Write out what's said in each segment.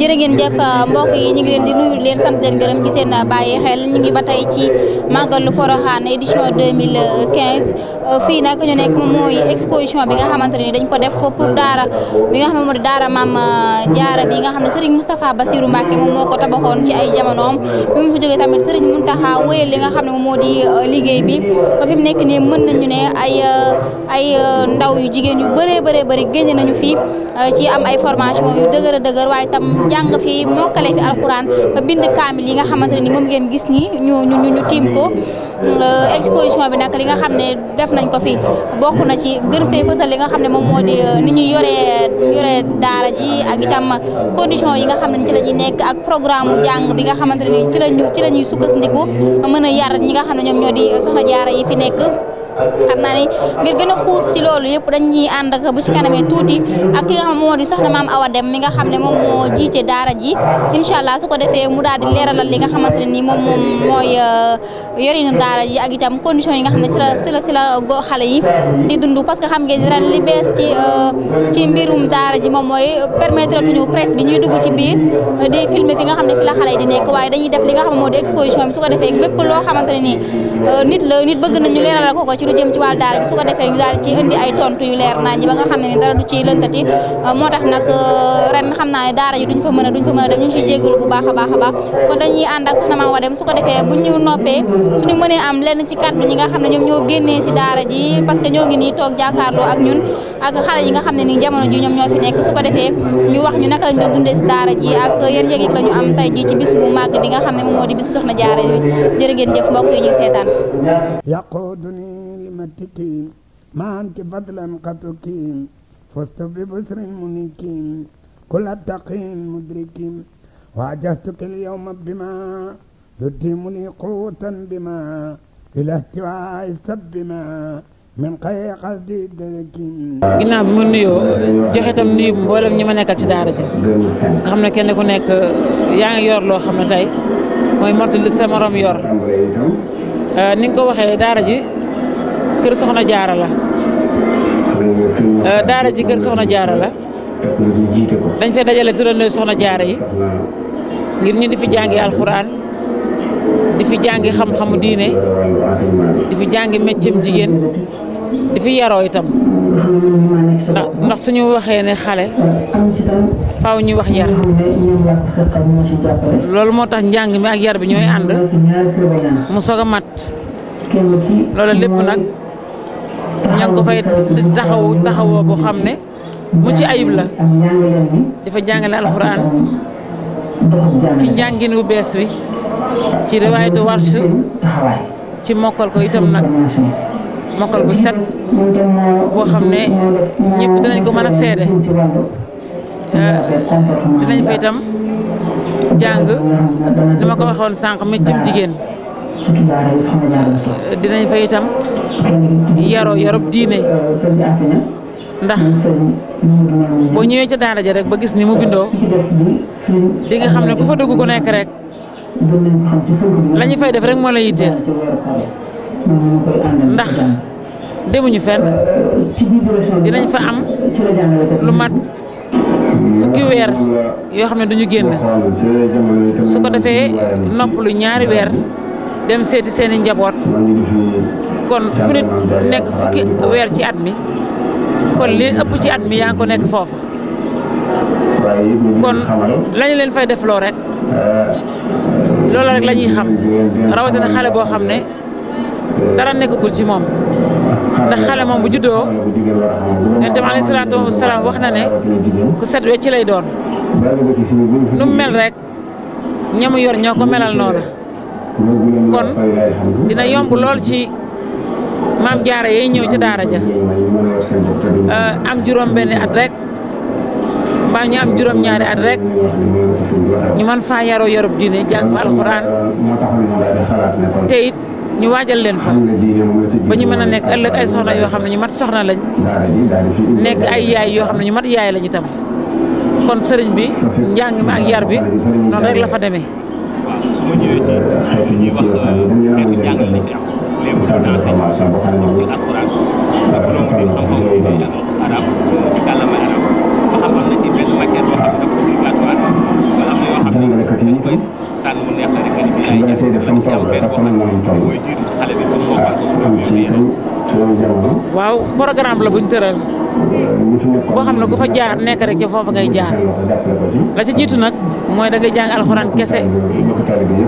jërë ngeen jëf mbokk yi ñu ngi leen di nuyu leen sant leen gërëm ci seen bàyyi xel ñu ngi ba tey ci màggalu Porokhane édition 2015 fii nag ñu nekk moom mooy exposition bi nga xamante ni dañ ko def pour daara bi nga xam ne moo di daara Maam Jaara bi nga xam ne Serigne Moustapha Bassirou Mbacké moom moo ko tabaxoon ci ay jamonoom bi mu fi jógee tamit Serigne Mountakha wéyal li nga xam ne moom moo di liggéey bi ba fi mu nekk nii mën nañu ne ay ndaw yu jigéen yu bëri génne nañu fii ci am ay formation yu dëgër waaye tam jàng fi mokkale fi alxuraan ba bind kaamil yi nga xamante ne ni moom ngeen gis ni ñu tiim ko exposition bi nag li nga xam ne def nañ ko fi bokk na ci gën fee fësal li nga xam ne moom moo di ni ñuy yoree daara ji ak itam condition yi nga xam ne ci la ñuy nekk ak programme jàng bi nga xamante ne ni ci la ñuy sukkandiku mën a yar ñi nga xam ne ñoom ñoo di soxna jaara yi fi nekk. xam naa ni ngir gën a xuus ci loolu yëpp dañuy ànd ak bu ci kanamee tuuti ak ki nga xam moo di soxna Maam Awa Dem mi nga xam ne moom moo jiite daara ji incha allah su ko defee mu daal di leeralal li nga xamante ne nii moom mooy yorinu daara ji ak itam condition yi nga xam ne ci la xale yi di dund parce que xam ngeen ren li bees ci mbirum daara ji moom mooy permettre tuñu presse bi ñuy dugg ci biir di filmer fi nga xam ne fi la xale yi di nekk waaye dañuy def li nga xam ne moo di exposition bi su ko defee bépp loo xamante ne nii nit bëgg nañu leeralal ko ci lu jëm ci wàllu daara bi su ko defee ñu daal ci indi ay tontu yu leer naa ñi ba nga xam ne ni dara du ci lëntati moo tax nag ren xam naa ne daara yi duñ fa mën a dem ñu ngi ciy jégalu bu baax a baax kon dañuy ànd ak soxna Maam Awa Dem su ko defee bu ñu noppee suñu mënee am lenn ci kàddu ñi nga xam ne ñoom ñoo génnee si daara ji parce que ñoo ngi nii toog jàkkaarloo ak ñun ak xale yi nga xam ne ni jamono ji ñoom ñoo fi nekk su ko defee ñu wax ñu naka lañ doon dundee si daara ji ak yéen yëg-yëg la ñu am tey ji ci bis bu màgg bi nga xam ne moom moo di bis soxna jaara yi jërë ngeen jëf mbokk yi ñu seetaan متكين ما أنت فضلا قطكين فزت ببسر منيكين كل التقين مدركين واجهتك اليوم بما تتم لي قوتا بما إلى احتواء السب ما من خير قصدي دركين ginnaaw bi mu nuyoo joxe tam nuyu mboolem ñi ma nekkal ci daara ji nga xam ne kenn ku nekk yaa ngi yor loo xam ne tey mooy motu li sa morom yor ni nga ko waxee daara ji kër soxna jaara la daara ji kër soxna jaara la dañ fay dajale turandoo soxna jaara yi ngir ñu di fi jàngi alxuraan di fi jàngi xam-xamu diine di fi jàngi méccam jigéen di fi yaroo itam ndax suñu waxee ne xale faaw ñu wax yar loolu moo tax njàng mi ak yar bi ñooy ànd mu soog a mat loolu lépp nag ña ngi ko fay taxawoo boo xam ne mu ci ayib la dafa jàngale alxuraan ci njàngin wu bees wi ci riwaayatu warsh ci mokkal ko itam nag mokkal bu set boo xam ne ñëpp dinañ ko mën a seede dinañ fa itam jàng ni ma ko waxoon sànq méccam jigéen dinañ fa itam yarub diine ndax boo ñëwee ca daara ja rek ba gis ni mu bindoo di nga xam ne ku fa dugg ko nekk rek la ñu fay def rek moo la yitteel ndax demuñu fenn dinañ fa am lu mat fukki weer yoo xam ne duñu génn su ko defee noppalu ñaari weer dem seeti seeni njaboot kon fu nit nekk fukki weer ci at mi kon li ëpp ci at mi yaa ngi ko nekk foofa kon lañu leen fay def loo rek loolu rek la ñuy xam rawatina xale boo xam ne dara nekkagul ci moom ndax xale moom bu juddoo Yonent bi alayhi salaatu wasalaam wax na ne ku set wecc ci lay doon nu mu mel rek ñamu yor ñoo ko melal noonu kon dina yomb lool ci maam jaara yay ñëw ci daara ja am juróom benni at rek mbaa ñu am juróom ñaari at rek ñu mën faa yaroo yorub diine jàng fa alxuraan te it ñu waajal leen fa ba ñu mën a nekk ëllëg ay soxna yoo xam ne ñu mat soxna lañ nekk ay yaay yoo xam ne ñu mat yaay lañu tam kon sëriñ bi njàng mi ak yar bi noonu rek la fa demee. su ma ñëwee ci xeetu ñuy wax xeetu jàngal na fi am léegi bu ñu information boo xam ne moom ci alxuraan ak borom bi xam-xam arab di kàllaama arab ba xam am na ci benn matière boo xam ne dafa obligatoire waaw programme la buñ tëral boo xam ne ku fa jaar nekk rek ca foofa ngay jaar la ci jiitu nag mooy da ngay jàng alxuraan kese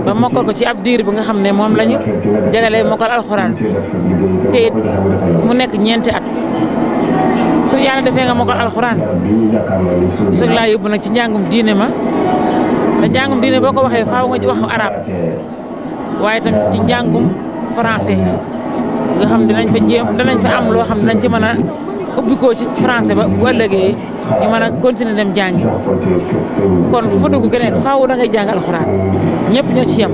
ba mokkal ko ci ab diir bi nga xam ne moom lañu jagalee mokkal alxuraan te it mu nekk ñeenti at su yàlla defee nga mokkal alxuraan su laa yóbbu nag ci njàngum diine ma te njàngum diine boo ko waxee faaw nga wax arab waaye tam ci njàngum français nga xam danañ fa am loo xam dinañ ci mën a ubbi ko ci français ba bu ëllëgee ñu mën a continuer dem jàngi kon ku fa dugg ku nekk faaw da ngay jàng alxuraan ñëpp ñoo ci yem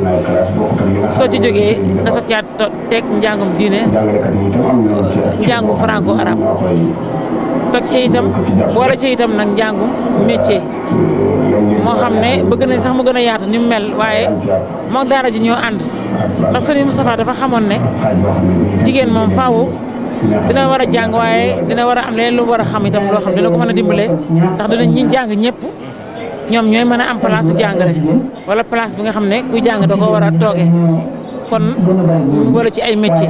soo ci jógee nga soog caa teg njàngum diine njàngum franco arabe teg ci itam boole ci itam nag njàngum métier moo xam ne bëgg nañ sax mu gën a yaatu ni mu mel waaye moom daara ji ñoo ànd ndax Serigne Moustapha dafa xamoon ne jigéen moom faaw dina war a jàng waaye dina war a am leneen lu war a xam itam loo xam dina ko mën a dimbale ndax dinañ ñi jàng ñëpp ñoom ñooy mën a am place su jàngale wala place bi nga xam ne kuy jàng da ko war a toogee kon ñu boole ci ay métier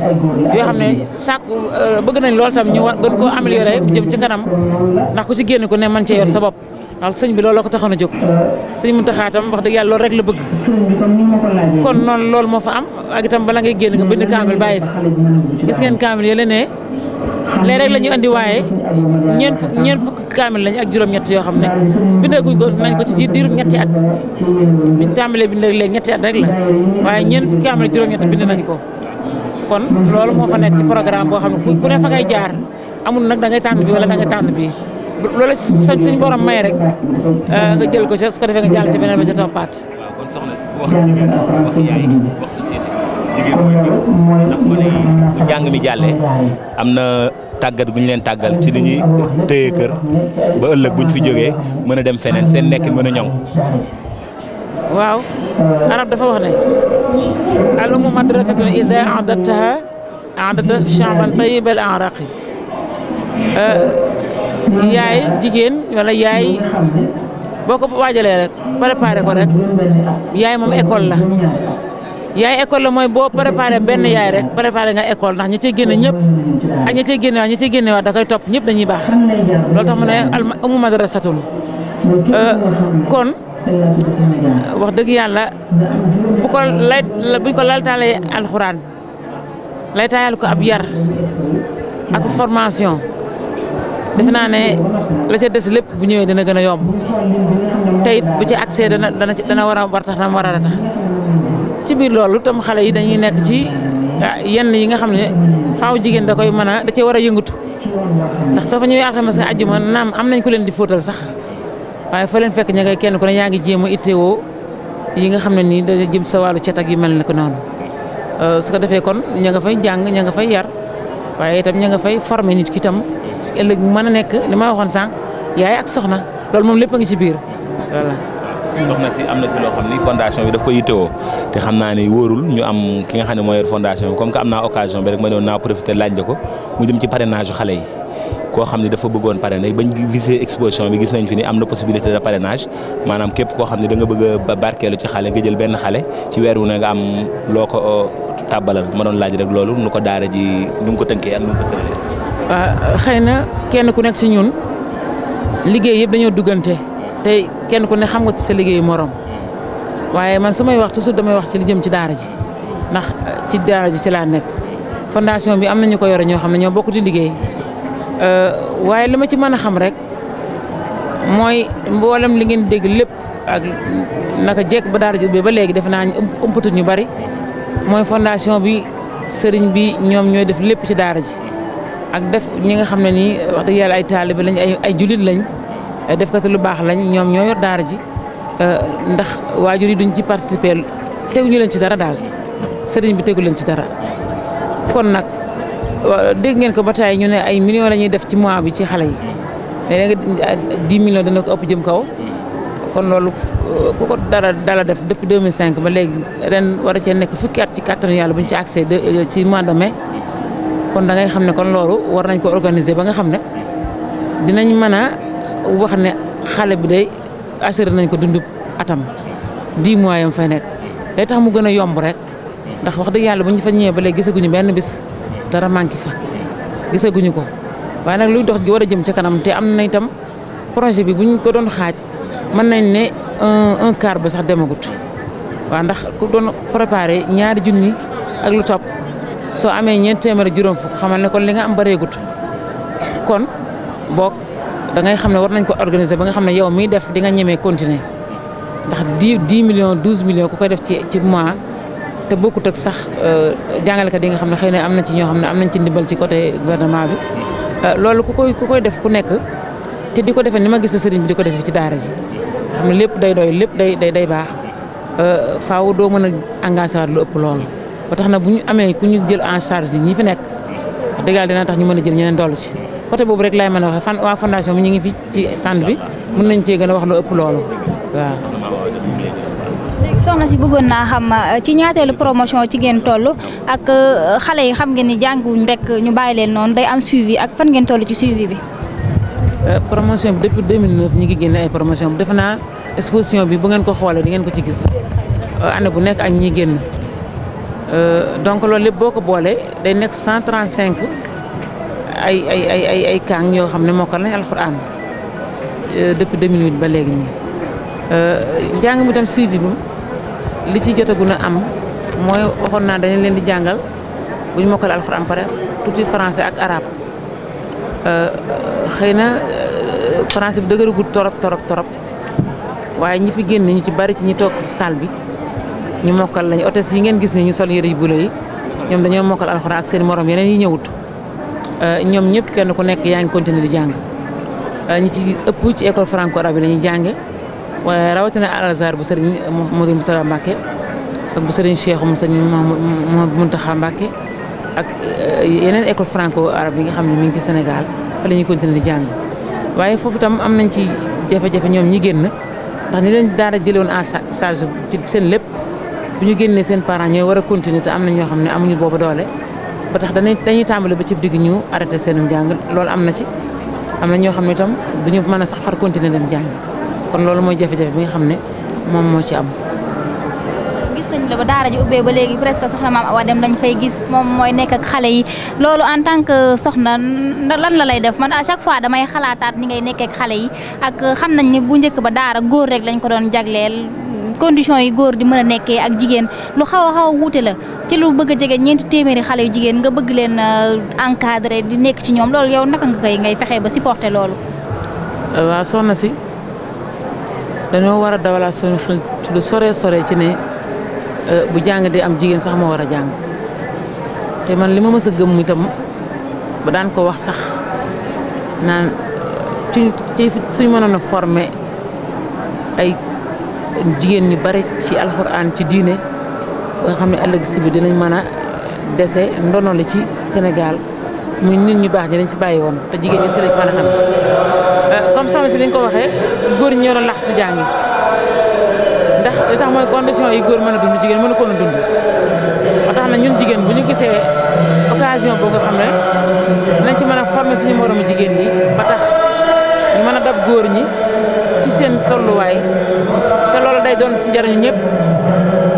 yoo xam ne sàkku bëgg nañ loolu tam ñu gën koo améliorer bu jëm ci kanam ndax ku ci génn ku ne mën cee yor sa bopp ndax sëñ bi loolu la ko taxoon a jóg sëñ Muntaxa tam wax dëgg yàlla loolu rek la bëgg kon noonu loolu moo fa am ak itam bala ngay génn nga bind kaamil bàyyi fi gis ngeen kaamil yële ne léeg rek la ñu andi waaye ñeent fukk kaamil lañ ak juróom-ñett yoo xam ne bindaguñ ko nañ ko ci diirum ñetti at biñ tàmbalee bind léegi ñetti at rek la waaye ñeent fukk kaamil ak juróom-ñett bind nañ ko kon loolu moo fa nekk ci programme boo xam ne ku ne fa ngay jaar amul nag da ngay tànn bi wala da ngay tànn bi loolu suñ borom may rek nga jël ko ca su ko defee nga jàll ci beneen ba ca toppaat. waaw kon soxna si wax yaay wax société jigéen mooy kër ndax ma ne su njàng mi jàllee am na tàggat gu ñu leen tàggal ci li ñuy téye kër ba ëllëg buñ fi jógee mën a dem feneen seen nekkin mën a ñoŋ. waaw arab dafa wax ne al ummu madrasatun ida a'dadtaha a'dadta sha'ban tayyibal a'raqi yaay jigéen wala yaay boo ko waajalee rek préparé ko rek yaay moom école la yaay école la mooy boo préparé benn yaay rek préparé nga école ndax ñi ciy génne ñëpp ak ñi ciy génne waat da koy topp ñëpp dañuy baax loolu tax mu ne al ummu madrasatun kon wax dëgg yàlla buñ ko laltaalee alxuraan laytaayal ko ab yar ak formation defe naa ne la ca des lépp bu ñëwee dina gën a yomb te it bu ci accès dana war tax na war a tax ci biir loolu tam xale yi dañuy nekk ci yenn yi nga xam ne faaw jigéen da koy mën a da cee war a yëngatu ndax soo fa ñëwee alxames nga àjjuma naam am nañ ko leen di fóotal sax waaye fa leen fekk ña ngay kenn ku ne yaa ngi jéem a itteewoo yi nga xam ne nii da jëm sa wàllu cet ak yu mel ne ko noonu su ko defee kon ña nga fay jàng ña nga fay yar waaye itam ña nga fay former nit ki itam ëllëg mën a nekk li ma waxoon sànq yaay ak soxna loolu moom lépp a ngi ci biir voilà. soxna si am na si loo xam ni fondation bi daf ko yittewoo te xam naa ni wóorul ñu am ki nga xam ne moo yor fondation bi comme que am naa occasion bi rek ma doon naa profité laaj la ko mu jëm ci parrainage xale yi koo xam ne dafa bëggoon parrainer bañ visé exposition bi gis nañ fi ni am na possibilité de parrainage maanaam képp koo xam ne da nga bëgg a barkeelu ci xale nga jël benn xale ci weer wu ne nga am loo ko tàbbalal ma doon laaj rek loolu nu ko daara ji nu mu ko tënkee ak nu mu ko tëralee. waaw xëy na kenn ku nekk si ñun liggéey yëpp dañoo duggante te kenn ku ne xam nga ci sa liggéeyu morom waaye man su may wax toujours damay wax ci li jëm ci daara ji ndax ci daara ji ci laa nekk fondation bi am na ñu ko yore ñoo xam ne ñoo bokk di liggéey waaye li ma ci mën a xam rek mooy mboolem li ngeen dégg lépp ak naka jekk ba daara ji ubbee ba léegi defe naa ëmpatul ñu bari mooy fondation bi sëriñ bi ñoom ñooy def lépp ci daara ji ak def ñi nga xam ne nii wax dëgg yàlla ay taalibe lañ ay julit lañ ay defkati lu baax lañ ñoom ñoo yor daara ji ndax waajur yi duñ ci participer teguñu leen ci dara daal sëriñ bi tegu leen ci dara kon nag dégg ngeen ko ba tey ñu ne ay millions la ñuy def ci mois bi ci xale yi léegi nga 10 millions dana ko ëpp jëm kaw kon loolu ku ko dala def depuis 2005 ba léegi ren war a cee nekk fukki at ci kàttanu yàlla buñ ci accès ci mois de mai kon da ngay xam ne kon loolu war nañ ko organiser ba nga xam ne dinañ mën a wax ne xale bi day assuré nañ ko dundub atam 10 mois yam fay nekk day tax mu gën a yomb rek ndax wax dëgg yàlla bu ñu fa ñëwee ba léegi gisaguñu benn bis dara manqué fa gisaguñu ko waaye nag luy dox gi war a jëm ca kanam te am na itam projet bi bu ñu ko doon xaaj mën nañ ne un quart ba sax demagut waaw ndax ku doon préparé ñaari junni ak lu topp soo amee ñeent téeméer juróom fukk xamal ne kon li nga am bareegut kon boog da ngay xam ne war nañ ko organiser ba nga xam ne yow miy def di nga ñemee continuer ndax 10 millions 12 millions ku koy def ci mois te bokkut ak sax jàngalekat yi nga xam ne xëy na am na ci ñoo xam ne am nañ ci ndimbal ci côté gouvernement bi loolu ku koy def ku nekk te di ko defee ni ma gis sëriñ bi di ko defee ci daara ji xam ne lépp day doy lépp day baax faaw doo mën a engagé waat lu ëpp loolu ba tax na bu ñu amee ku ñu jël en charge ñi fi nekk wax dëgg yàlla dina tax ñu mën a jël ñeneen dollu ci côté boobu rek laay mën a waxee waa fondation bi ñu ngi fi ci stand bi mën nañ cee gën a wax lu ëpp loolu waaw. soxna si bëggoon naa xam ci ñaateelu promotion ci ngeen toll ak xale yi xam ngeen ni jànguwuñ rek ñu bàyyi leen noonu day am suivi ak fan ngeen toll ci suivi bi. promotion bi depuis 2009 ñu ngi génne ay promotion bi defe naa exposition bi bu ngeen ko xoolee di ngeen ko ci gis année bu nekk ak ñi génn donc loolu lépp boo ko boolee day nekk 135 ay kaang ñoo xam ne mokkal nañ alxuraan depuis 2008 ba léegi nii njàng mi tam suivi bi li ci jotagu na am mooy waxoon naa dañu leen di jàngal bu ñu mokkal alxuraan pare tuuti français ak arabe xëy na français bi dëgëragul torop waaye ñi fi génn ñu ci bari ci ñi toog salle bi ñu mokkal lañu hôtesse yi ngeen gis ni ñu sol yëre yu bulo yi ñoom dañoo mokkal alxuraan ak seen morom yeneen yi ñëwut ñoom ñëpp kenn ku nekk yaa ngi continuer di jàng ñi ci ëpp ci école franco arabe yi la ñuy jànge waaye rawatina Al Azhar bu sëriñ Modou Moustapha Mbacké ak bu sëriñ Cheikhoum sëriñ Mouhamadou Mountakha Mbacké ak yeneen école franco arabe yi nga xam ne mi ngi ci Sénégal fa la ñuy continuer di jàng waaye foofu itam am nañ ci jafe-jafe ñoom ñi génn ndax ni leen daara jëlewoon en charge ci seen lépp bu ñu génnee seen parents ñooy war a continuer te am na ñoo xam ne amuñu boobu doole ba tax dañuy tàmbali ba ci digg ñu arrêté seen jàng loolu am na ci am na ñoo xam ne itam du ñu mën a sax far continuer dem jàng kon loolu mooy jafe-jafe bi nga xam ne moom moo ci am. gis nañ la ba daara ji ubbee ba léegi presque soxna Maam Awa Deme dañ fay gis moom mooy nekk ak xale yi loolu en tant que soxna lan la lay def man à chaque fois damay xalaataat ni ngay nekkee ak xale yi ak xam nañ ni bu njëkk ba daara góor rek lañ ko doon jagleel condition yi góor di mën a nekkee ak jigéen lu xaw a wuute la ci lu bëgg a jege 4 téeméeri xale yu jigéen nga bëgg leen encadrer di nekk ci ñoom loolu yow naka nga koy ngay fexe ba supporter loolu. waaw soxna si dañoo war a dawalaat suñu xel ci lu sore ci ne bu jàng di am jigéen sax moo war a jàng te man li ma mës a gëm itam ba daan ko wax sax naan suñu mënoon a former ay jigéen ñu bari ci alxuraan ci diine ba nga xam ne ëllëg si bi dinañ mën a dese ndono li ci Sénégal muy nit ñu baax ñi dañ fi bàyyi woon te jigéen ñi ci lañ mën a xam comme soxna si dañ ko waxee góor ñi ñoo doon lax di jàngi ndax li tax mooy condition yi góor mën a dund jigéen mënu ko woon a dund ba tax na ñun jigéen bu ñu gisee occasion boo nga xam ne dinañ ci mën a former suñu moromu jigéen ñi ba tax ñu mën a dab góor ñi ci seen tolluwaay te loolu day doon njariñu ñëpp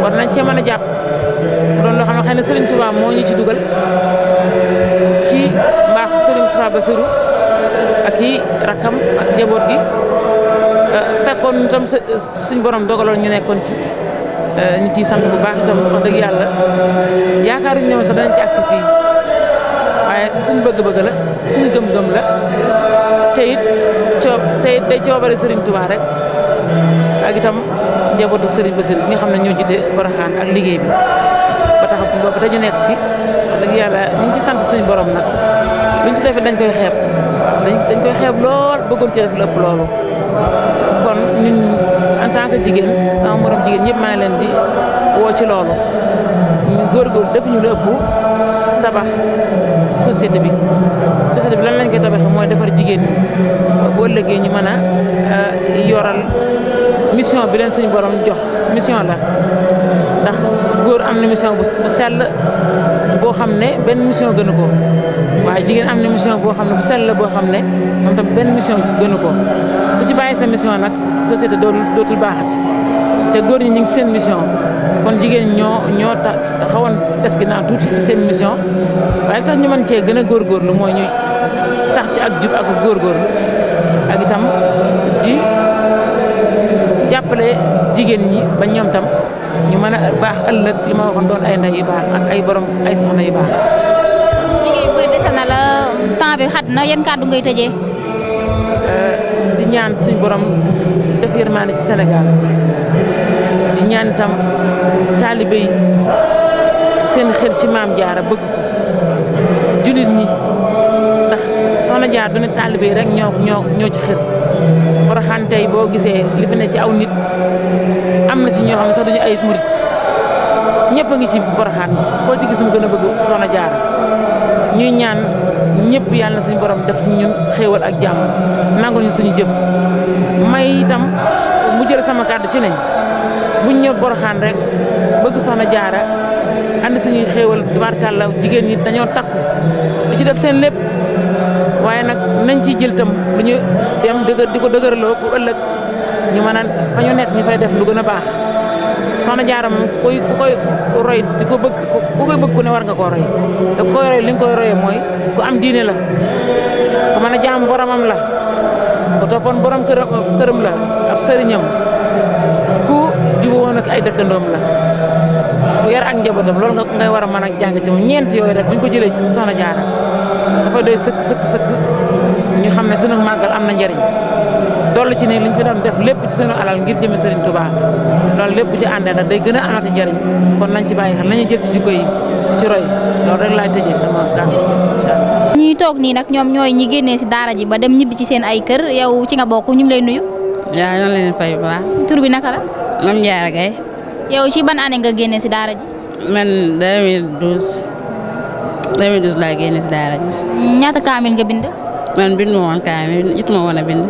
war nañ cee mën a jàpp mu doon loo xam ne xëy na Serigne Touba moo ñu ci dugal ci mbaaxu Serigne Moustapha Bassirou ak i rakkam ak njaboot gi fekkoon itam suñ borom dogaloon ñu nekkoon ci ñu ciy sant bu baax itam wax dëgg yàlla yaakaaruñu ñëw sax danañ ci agsi fii waaye suñu bëgg-bëgg la suñu gëm-gëm la te it day coobare Serigne Touba rek ak itam njabootu Serigne Bassirou bi nga xam ne ñoo jiite Porokhane ak liggéey bi ba tax boobu dañu nekk si wax dëgg yàlla ñu ngi ci sant suñu borom nag luñ ci defee dañ koy xeeb dañ koy xeeb lool bëggoon ci def lu ëpp loolu kon ñun en tant que jigéen sama morom jigéen ñëpp maa ngi leen di woo ci loolu ñu góorgóorlu defuñu lu ëpp tabax société bi lan lañ koy tabaxee mooy defar jigéen ñi bu ëllëgee ñu mën a yoral mission bi leen suñu borom jox mission la ndax góor am na mission bu sell boo xam ne benn mission gënu ko waaye jigéen am na mission boo xam ne bu sell la boo xam ne moom tam benn mission gënu ko ku ci bàyyi sa mission nag société dootul baaxati te góor ñi ñu ngi seen mission kon jigéen ñoo xawoon des ginnaaw tuuti ci seen mission waaye li tax ñu mën cee gën a góorgóorlu mooy ñu sax ci ak jub ak góorgóorlu ak itam di jàppale jigéen ñi ba ñoom tam ñu mën a baax ëllëg li ma waxoon doon ay ndey yu baax ak ay borom ay soxna yu baax. liggéey bëri dese na la temps bi xat na yan kàddu ngay tëjee. di ñaan suñu borom def yërmaande ci Sénégal di ñaan itam taalibe yi seen xel ci maam Jaara bëgg ko jullit ñi ndax soxna Jaara du ne taalibe yi rek ñoo ci xel. Porokhane tey boo gisee li fi ne ci aw nit am na ci ñoo xam ne sax duñu ay murit ñëpp a ngi ci Porokhane koo ci gis mu gën a bëgg soxna Jaara ñuy ñaan ñëpp yàlla na suñu borom def ci ñun xéewal ak jàmm nangu ñu suñu jëf may itam mu jël sama kàddu ci ne buñ ñëw Porokhane rek bëgg soxna Jaara andi suñuy xéewal tubaarkàlla jigéen ñi dañoo takku di ci def seen lépp waaye nag nañ ciy jël itam lu ñu dem di ko dëgëraloo bu ëllëg ñu mën a fa ñu nekk ñu fay def lu gën a baax soxna Jaara moom ku koy roy di ko bëgg ku koy bëgg ku ne war nga koo roy te ku koy roy li nga koy royee mooy ku am diine la ku mën a jaamu boromam la ku toppoon borom këram la ab sëriñam ku juboon ak ay dëkkandoom la ku yar ak njabootam loolu ngay war a mën a jàng ci moom ñeent yooyu rek bu ñu ko jëlee ci soxna Jaara dafa doy sëkk ñu xam ne sunu màggal am na njëriñ dolli ci ne liñ fi doon def lépp ci sunu alal ngir jëme Sëriñ Tuubaa loolu lépp ci àndee nag day gën a amati njëriñ kon nañ ci bàyyi xel nañu jël ci jikko yi ci roy loolu rek laay tëjee sama kàddu incha allah. ñi toog nii nag ñoom ñooy ñi génnee si daara ji ba dem ñibbi ci seen ay kër yow ci nga bokk ñu ngi lay nuyu. waaw ñoo leen fay bu baax. tur bi naka la. Mame Diarra Gaye. yow ci ban année nga génnee si daara ji. man 2012 laa génne si daara ji. ñaata kaamil nga bind. man bindu ma woon kaamil jotuma woon a bind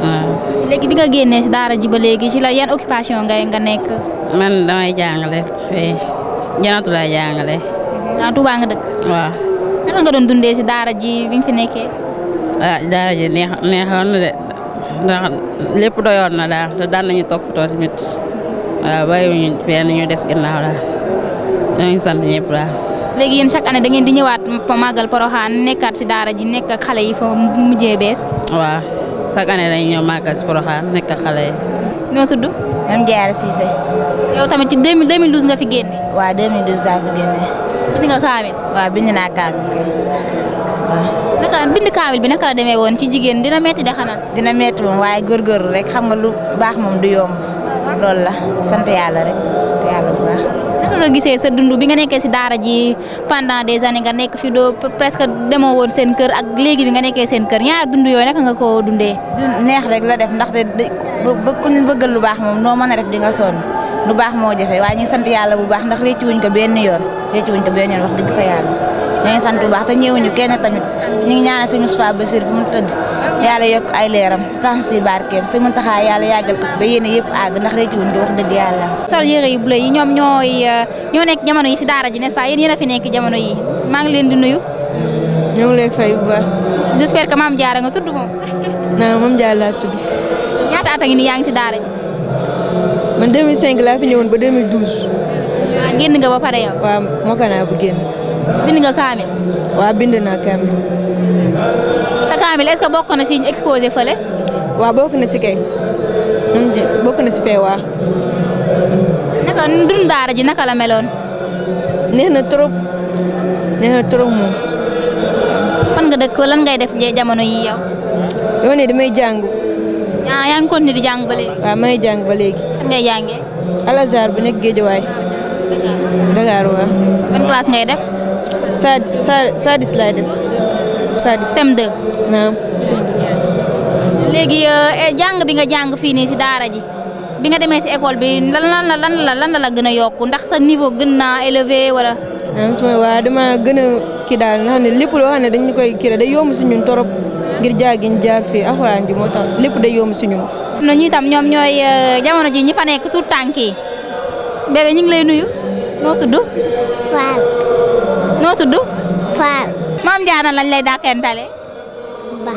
waaw. léegi bi nga génnee si daara ji ba léegi ci la yan occupation nga nekk. man damay jàngale fii Janatu laay jàngale. ah Touba nga dëkk. waaw. naka nga doon dundee si daara ji bi nga fi nekkee. daara ji neexoon na de ndax lépp doyoon na daal te daan nañu toppatoo tamit waaw bàyyiwuñu fenn ñu des ginnaaw daal ñoo ngi sant ñëpp daal. léegi yéen chaque année da ngeen di ñëwaat màggal Porokhane nekkaat si daara ji nekk ak xale yi fa mujjee bees. waaw chaque année dañuy ñëw màggal si Porokhane nekk ak xale yi. noo tudd. Mame Diarra Cissé. yow tamit ci 2012 nga fi génne. waaw 2012 laa fi génne. bind nga kaamil. waaw bind naa kaamil kay waaw. naka bind kaamil bi naka la demee woon ci jigéen dina metti de xanaa. dina metti moom waaye góorgóorlu rek xam nga lu baax moom du yomb loolu la sant yàlla rek sant yàlla bu baax. naka nga gisee sa dund bi nga nekkee si daara ji pendant des années nga nekk fi doo presque demoo woon seen kër ak léegi bi nga nekkee seen kër ñaar dund yooyu naka nga ko dundee. neex rek la def ndaxte ku ñu bëggal lu baax moom noo mën a def di nga sonn lu baax moo jafe waaye ñu ngi sant yàlla bu baax ndax réccu wuñ ko benn yoon wax dëgg fa yàlla ñoo ngi sant bu baax te ñëwuñu kenn tamit ñu ngi ñaanal si Moustapha Bassir fu mu tëdd yàlla yokk ay leeram te tax si barkeem si mun taxaa yàlla yàggal ko fi ba yéene yëpp àgg ndax réccu wuñ ko wax dëgg yàlla. sol yére yu bleu yi ñoom ñoo nekk jamono yi si daara ji n'est-ce pas yéen a fi nekk jamono yi maa ngi leen di nuyu. ñoo ngi lay fay bu baax. j'espère que Mame Diarra nga tudd moom. non Mame Diarra laa tudd. ñaata at a ngi nii yaa ngi si daara ji. man 2005 laa fi ñëwoon ba 2012. ah génn nga ba pare yow. waaw mokk naa bu génn. bind nga kaamil. waaw bind naa kaamil. sa kaamil est-ce que bokk na si exposé fële. waaw bokk na si kay. bokk na si fee waaw. naka dund daara ji naka la meloon. neex na trop moom. fan nga dëkk lan ngay def jamono yi yow. dama ne damay jàng. yaa ngi continué di jàng ba léegi. waaw may jàng ba léegi. fan ngay jàngee. Al Azhar bu nekk Géejawaay. Dakar waaw. ban classe ngay def. sadis laay def. sadis CM2. naam CM2. léegi jàng bi nga jàng fii nii si daara ji bi nga demee si école bi lan la gën a yokku ndax sa niveau gën naa élevé wala. waaw dama gën a kii daal nga xam ne lépp loo xam ne dañu koy kii day yomb si ñun torop ngir jaagiñ jaar fii alxuraan ji moo tax lépp day yomb si ñun. am na ñi tam ñoom ñooy jamono ji ñi fa nekk tout tànk yi bébé ñu ngi lay nuyu noo tudd. Fall. noo tudd. Fall. Mame Diarra lañ lay dàkkentale. Ba.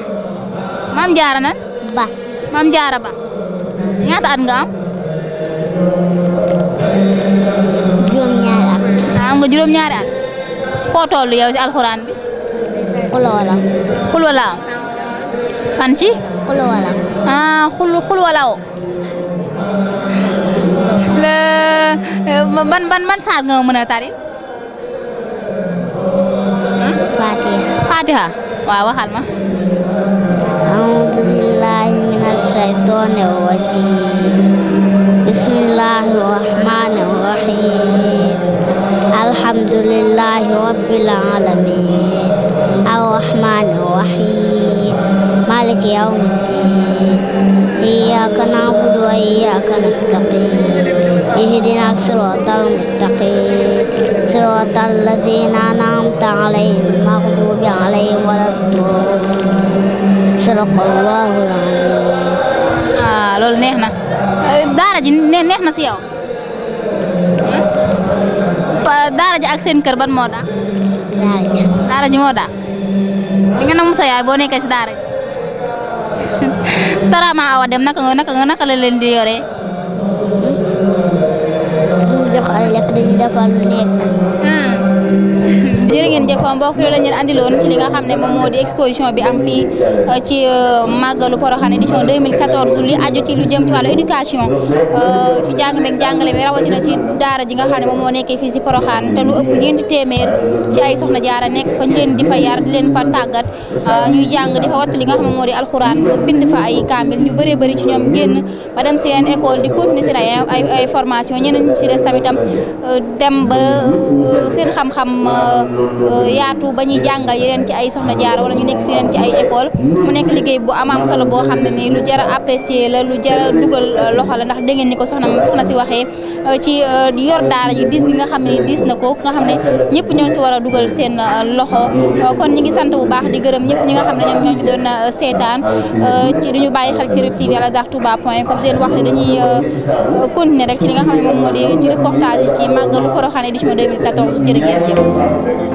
Mame Diarra nan. Ba. Mame Diarra Ba ñaata at nga am. juróom-ñaari at. am nga juróom-ñaari at foo toll yow ci alxuraan bi. xulwala. xulwala fan ci. xulwala. xulwala le ban saar nga mën a tari. Fatiha waaw waxal ma. a'uudu billahi minash shaytaanir rajiim. bismillahir rahmaanir rahiim. alhamdulillahi rabbil aalamiin. arrahmaanir rahiim. maaliki yawmiddiin. iyyaaka na'budu wa iyyaaka nasta'iin. ihdinas siraatal mustaqiim. siraatal laziina an'amta alayhim maghduubi alayhim waladdaalliin. sadaqallaahul aziim. loolu neex na daara ji neex na si yow. daara ji ak seen kër ban moo daa. daara ji moo daa. di nga namm sa yaay boo nekkee si daara ji. Tarama Awa Deme naka la leen di yoree. ñu jox ay lekk dañuy defal lu nekk. jërë ngeen jëf mbokk yi la ñu andiloon ci li nga xam ne moom moo di exposition bi am fii ci màggalu Porokhane édition 2014 li aju ci lu jëm ci wàllu éducation ci njàng meeg njàngale mi rawatina ci daara ji nga xam ne moom moo nekkee fii si Porokhane te lu ëpp ñeenti téeméer ci ay soxna jaara nekk fa ñu leen di fa yar di leen fa tàggat ñuy jàng di fa wattu li nga xam ne moo di alxuraan bind fa ay kaamil ñu bëree bëri ci ñoom génn ba dem seen école di continuer seen ay formation ñeneen ci des tamitam dem ba seen xam-xam yaatu ba ñuy jàngal yeneen ci ay soxna jaara wala ñu nekk si yeneen ci ay école mu nekk liggéey bu am solo boo xam ne nii lu jar a apprécier la lu jar a dugal loxo la ndax dégg ngeen ni ko soxna si waxee ci yor daara ji diis gi nga xam ne diis na ko nga xam ne ñëpp ñoo si war a dugal seen loxo kon ñi ngi sant bu baax di gërëm ñëpp ñi nga xam ne ñoom ñoo ñu doon seetaan ci duñu bàyyi xel ci RIP TV alazhartouba.com comme di leen wax ne dañuy continuer rek ci li nga xam ne moom moo di ci reportage ci màggalu Porokhane édition 2014 jërë ngeen jëf